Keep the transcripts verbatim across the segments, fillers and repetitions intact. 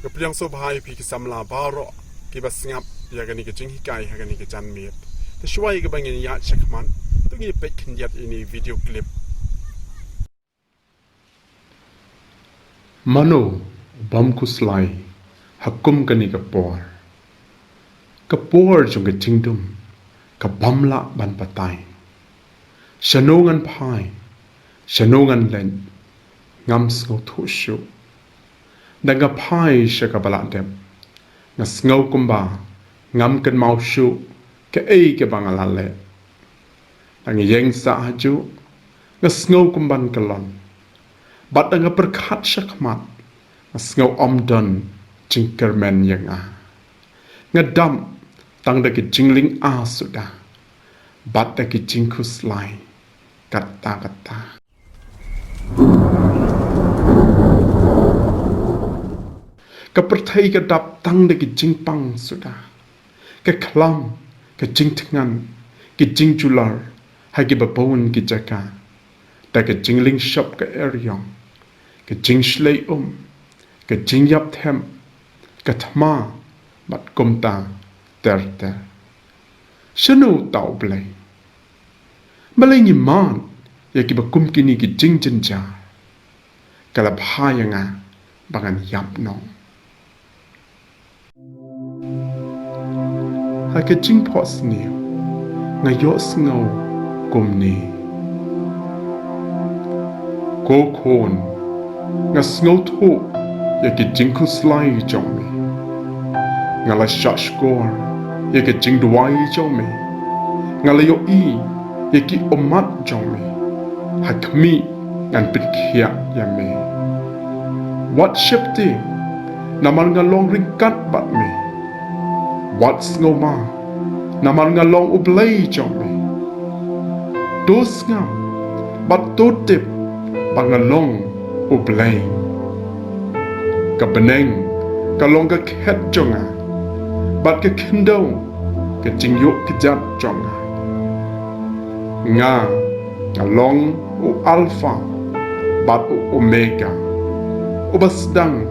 Nga pdiang sngewbha ïa phi ki samla baroh kiba sngap ïa kane ka jinghikai ha kane ka janmiet. Te shuwa ïa kaba ngin ïaid shakhmat, to ngin peit khyndiat ïa ine i video clip. Mano u bym khuslai ha kum kane ka por, ka por jong ka jingdum ka bym lah ban batai? Shano ngan phai, shano ngan leit, ngam sngewthuh shuh. Tang nga phai sha kaba lah dep, nga sngew kumba ngam kynmaw shuh kaei kaba nga la leh. Tang nga ïeng sah hajuh, nga sngew kumban kyllon. Bad tang nga pyrkhat shakhmat, nga sngew ym don jingkyrmen ïa nga. Nga dap tang da ka jinglynga suda bad da ka jingkhuslai katta katta. Ka pyrthei ka dap tang da ka jingpang suda, ka khlam, ka jingthngan, ka jingjular ha kiba bun ki jaka, da ka jinglynshop ka eriong, ka jingshlei um, ka jingïap them, ka thma, bad kumta ter ter. Shano uta U Blei? Balei ngi mad ïa kiba kum kine ki jingjynjar? Ka la bha ïa nga ba ngan ïap noh. Ha ka jingphohsniew nga ïohsngew kumne. Ko khun, nga sngewthuh ïa ki jingkhuslai jong me. Nga la shahshkor ïa ki jingduwai jong me. Nga la ïohi ïa ki ummat jong me. Ha khmih ngan pynkhiah ïa me. Wat sheptieng, namar nga long ryngkat bad me. Wat sngewma, namar nga long U Blei jong me. To sngap bad to tip ba nga long U Blei. Ka bneng ka long ka khet jong nga, bad ka khyndew ka jingïoh kjat jong nga. Nga, nga long u Alpha bad u Omega, uba sdang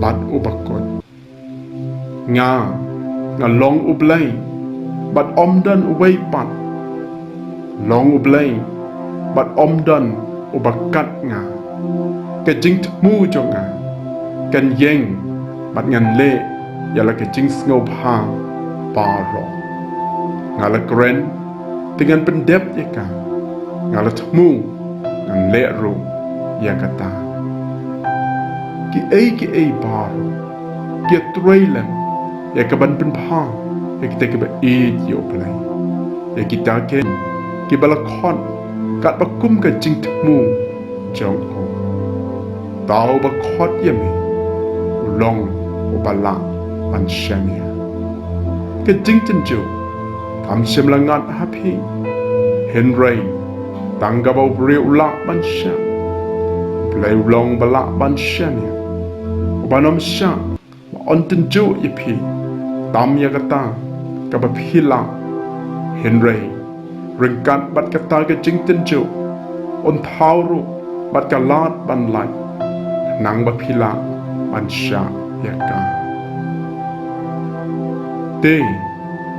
bad uba kut. Nga, nga long U Blei bad ym don uwei pat. Long U Blei bad ym don uba kat nga. Ka jingthmu jong nga kan ïeng bad ngan leh ïa la ka jingsngewbha baroh. Nga la kren, te ngan pyndep ïa ka. Nga la thmu, ngan leh ruh ïa kata. Kiei kiei baroh ki ïatrei lem ïa ka ban pynbha ïa kita kiba ïeit ïa U Blei, ïa kita kiba la khot katba kum ka jingthmu jong u. Uta uba khot ïa me u long uba lah ban shaniah. Ka jingtynjuh kam shym la ngat ha phi, hynrei tang kaba u briew u lah ban shah. U Blei u long uba lah ban shaniah, uban ym shah ba un tynjuh ïa phi tam ïa kata kaba phi lah, hynrei ryngkat bad kata ka jingtynjuh un thaw ruh bad ka lad ban lait, khnang ba phi lah ban shah ïa ka. Te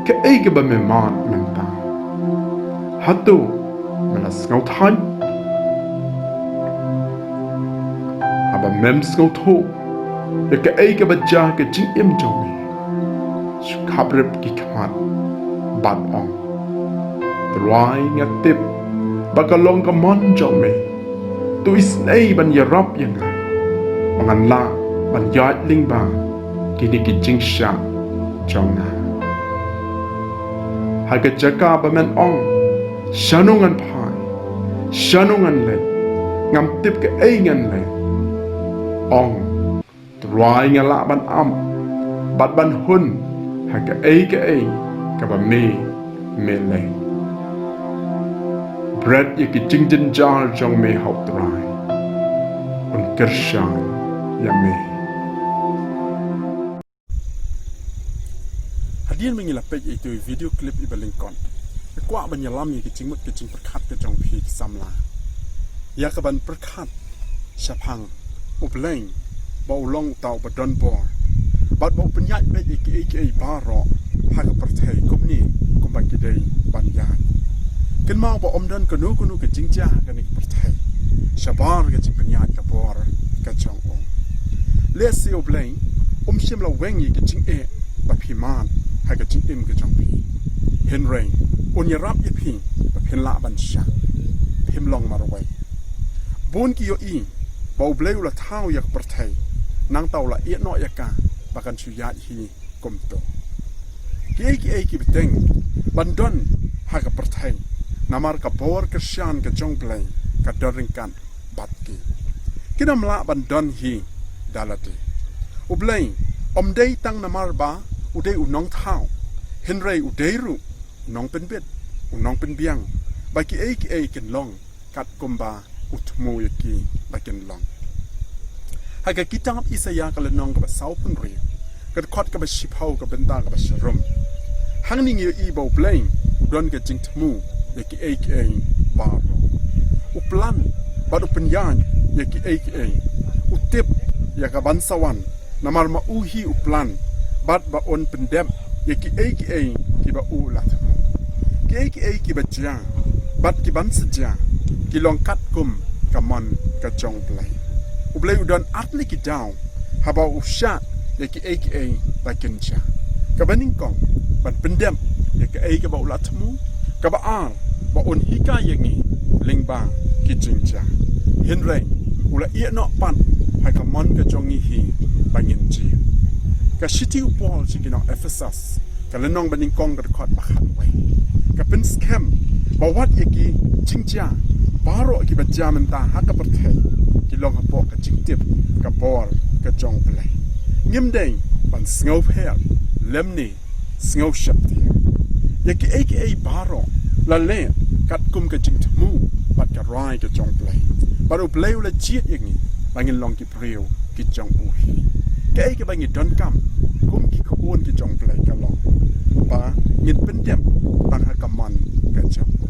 kaei kaba me mad mynta? Hato me la sngewthait? Haba mem sngewthuh ïa kaei kaba jia ha ka jingim jong me, shu khaprip ki khmat bad ong: Trai, nga tip ba ka long ka mon jong me. To isynei ban ïarap ïa nga ba ngan lah ban ïaid lyngba kine ki jingshah jong nga. Ha ka jaka ba men ong: Shano ngan phai? Shano ngan leit? Ngam tip kaei ngan leh. Ong: Trai, nga lah ban ap bad ban hun ha kaei kaei kaba me me leh. Bret ïa ki jingjynjar jong me ha U Trai, un kyrshan ïa me. Hadien ba ngi la peit ïa ito i video clip iba lyngkot, nga kwah ban ïalam ïa ki jingmut ki jingpyrkhat ka jong phi ki samla, ïa ka ban pyrkhat shaphang U Blei ba u long uta uba don bor, bad ba u pynïaid beit ïa kiei kiei baroh ha ka pyrthei kumne kumba ki dei ban ïaid. Kynmaw ba ym don kano kano ka jingjia ha kane ka pyrthei shabar ka jingpynïaid ka bor ka jong u. Lehse U Blei um shym la weng ïa ka jingeh ba phi mad ha ka jingim ka jong phi. Hynrei un ïarap ïa phi ba phin lah ban shah, phim long marwei. Bun ki ïohi ba U Blei u la thaw ïa ka pyrthei, nangta u la ïeh noh ïa ka ba kan shu ïaid hi kumto. Kiei kiei ki bteng ban don ha ka pyrthei, namar ka bor kyrshan ka jong U Blei ka don ryngkat bad ki. Kin ym lah ban don hi da lade. U Blei um dei tang namar ba u dei u nongthaw, hynrei u dei ruh u nongpynbit, u nongpynbiang ba kiei kiei kin long katkum ba u thmu ïa ki ba kin long. Ha ka kitab Isaïah ka lynnong kaba sawphew hynriew, ka dkhot kaba shiphew, ka bynta kaba sharum, hangne ngi ïohi ba U Blei u don ka jingthmu ïa kiei kiei baroh. U plan bad u pynïaid ïa kiei kiei. U tip ïa kaban sa wan, namar ma u hi u plan bad ba un pyndep ïa kiei kiei kiba u la thmu. Kiei kiei kiba jia bad kiban sa jia ki long katkum ka mon ka jong U Blei. U Blei u don ar tylli ki daw haba u shah ïa kiei kiei ba kin jia. Kaba nyngkong, ban pyndep ïa kaei kaba u la thmu. Kaba ar, ba un hikai ïa ngi lyngba ki jingjia. Hynrei u la ïeh noh pat ha ka mon ka jong ngi hi ba ngin jied. Ka shithi u Paul sha ki nong Ephesus, ka lynnong ba nyngkong, ka dkhot ba khatwei, ka pynskhem ba wat ïa ki jingjia baroh kiba jia mynta ha ka pyrthei ki long hapoh ka jingtip ka bor ka jong U Blei. Ngim dei ban sngewpher lymne sngewsheptieng. Ïa kiei kiei baroh la leh katkum ka jingthmu bad ka rai ka jong U Blei. Bad U Blei u la jied ïa ngi ba ngin long ki briew ki jong u hi. Kaei kaba ngi donkam kum ki khun ki jong U Blei ka long ba ngin pyndep tang ha ka mon ka jong u.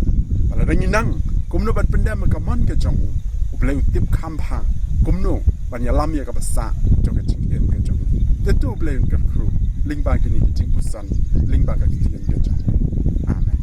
Ba lada ngi nang kumno ban pyndep ha ka mon ka jong u, U Blei u tip kham bha kumno ban ïalam ïa kaba sah jong ka jingim ka jong ngi. Te to U Blei un kyrkhu lyngba kine ki jingpuson, lyngba ka ktien ka jong u. Amen.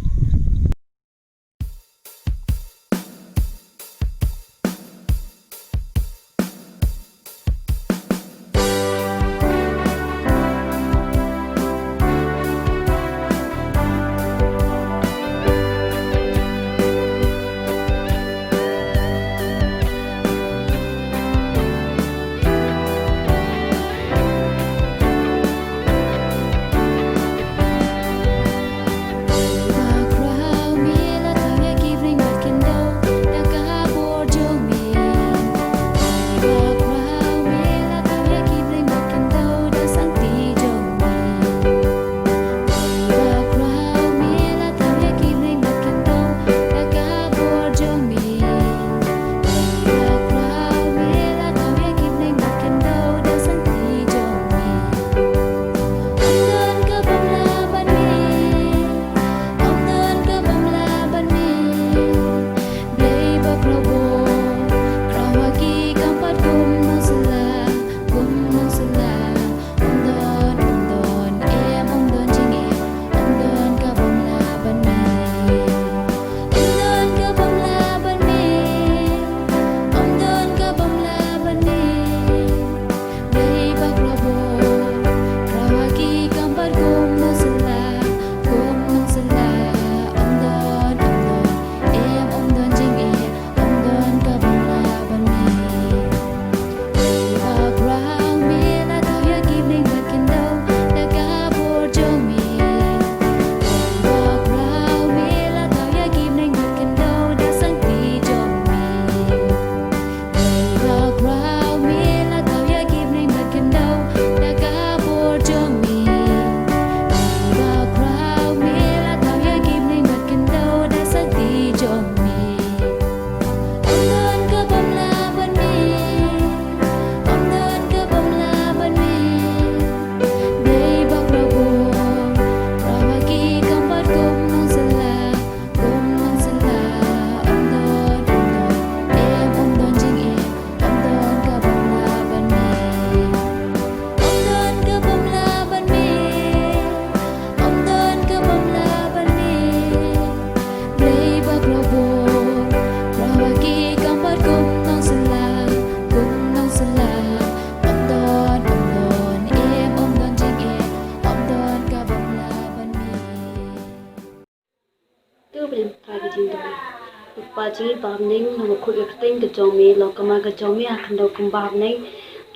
Jingim ba ha bneng, long bakhuid ka kyrteng ka jong me, long ka mar ka jong me ha khyndew kumba ha bneng.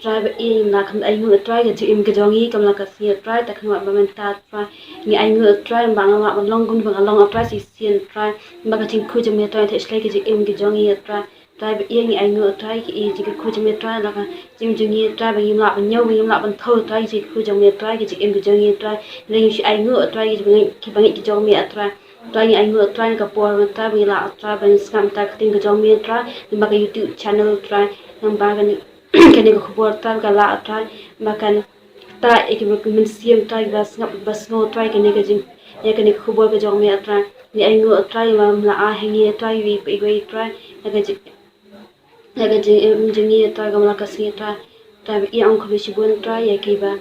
Trai ba ïeit, ngi la kham ainguh Trai ka jingim ka jong ngi, kam la ka sngi Trai, ta khynwat ba mynta Trai. Ngi ainguh Trai, ba nga lah ban long kum ba nga long Trai, shisien Trai. Ba ka jingkyrkhu jong me Trai, theh shlei ka jingim ka jong ngi Trai. Trai ba ïeit, ngi ainguh Trai, ki i jingkyrkhu jong me Trai, la ka jingim jong ngi Trai, ba ngim lah ban ñiew, ba ngim lah ban thew Trai, ki jingkyrkhu jong me Trai, ki jingim ka jong ngi Trai. Ngi shu ainguh Trai, ki bangeit, ki bangeit ki jong me Trai. Trai ngi ainguh Trai, ka por Trai, ba ngi lah Trai, ban sngap ïa ka ktien ka jong me Trai, lyngba ka YouTube channel Trai, lyngba kane, kane ka khubor Trai, ka lah Trai, ba kan ktah ïa ki mynsiem Trai, ba sngap, ba sngew Trai, kane ka jing, ïa kane ka khubor ka jong me Trai. Ngi ainguh Trai, ba me la ai ha ngi Trai, iwei pa iwei Trai, ïa ka jing, ïa ka jingim jong ngi Trai, kam la ka sngi Trai. Trai ba ïeit, ong khublei shibun Trai, ïa kiba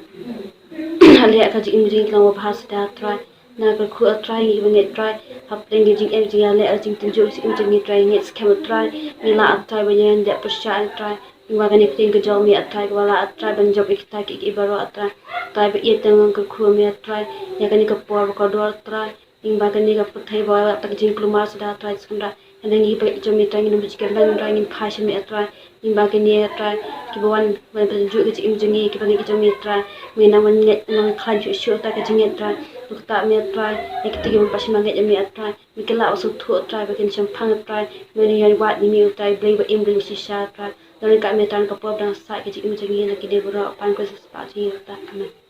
leh ka jingim jong ngi ka long ba bha shisha Trai. Nga kyrkhu Trai, ngi bangeit Trai, hapdeng ka jingim jong ngi, leh ka jingtynjuh ka jingim jong ngi Trai, ngeit skhem Trai, ngi lah Trai, ba ngi leh pyrshah Trai. Lyngba kane ka ktien ka jong me Trai, kaba lah Trai, ban jop ïa kita ki, ki baroh Trai. Trai ba ïeit, te ngi kyrkhu me Trai, ïa kane ka por ba kordor Trai. Lyngba kane ka pyrthei ba la tak jingkulmar shisha Trai, sngewbha. Kane ngi ba jong me Trai, ngin ym bit jingkyrmen Trai, ngin phai sha me Trai. Lyngba kane Trai, kiba wan, wan pynjuh ka jingim jong ngi, kiba ngeit ki jong me Trai. Me nang wan ngeit, nang khlaiñ shuh shuh Trai ka jingngeit Trai. Nukta me Trai, ïa kita kiba pat shim ngeit ïa me Trai. Me ki lah ba sngewthuh Trai, ba kin shemphang Trai. Me nang ïa wad ïa me Trai, Blei ba im, Blei ba shisha Trai. Nang ka me Trai, ka por dang sah ka jingim jong ngi, na kine baroh, pan ko sa spa jong ngi Trai. Amen.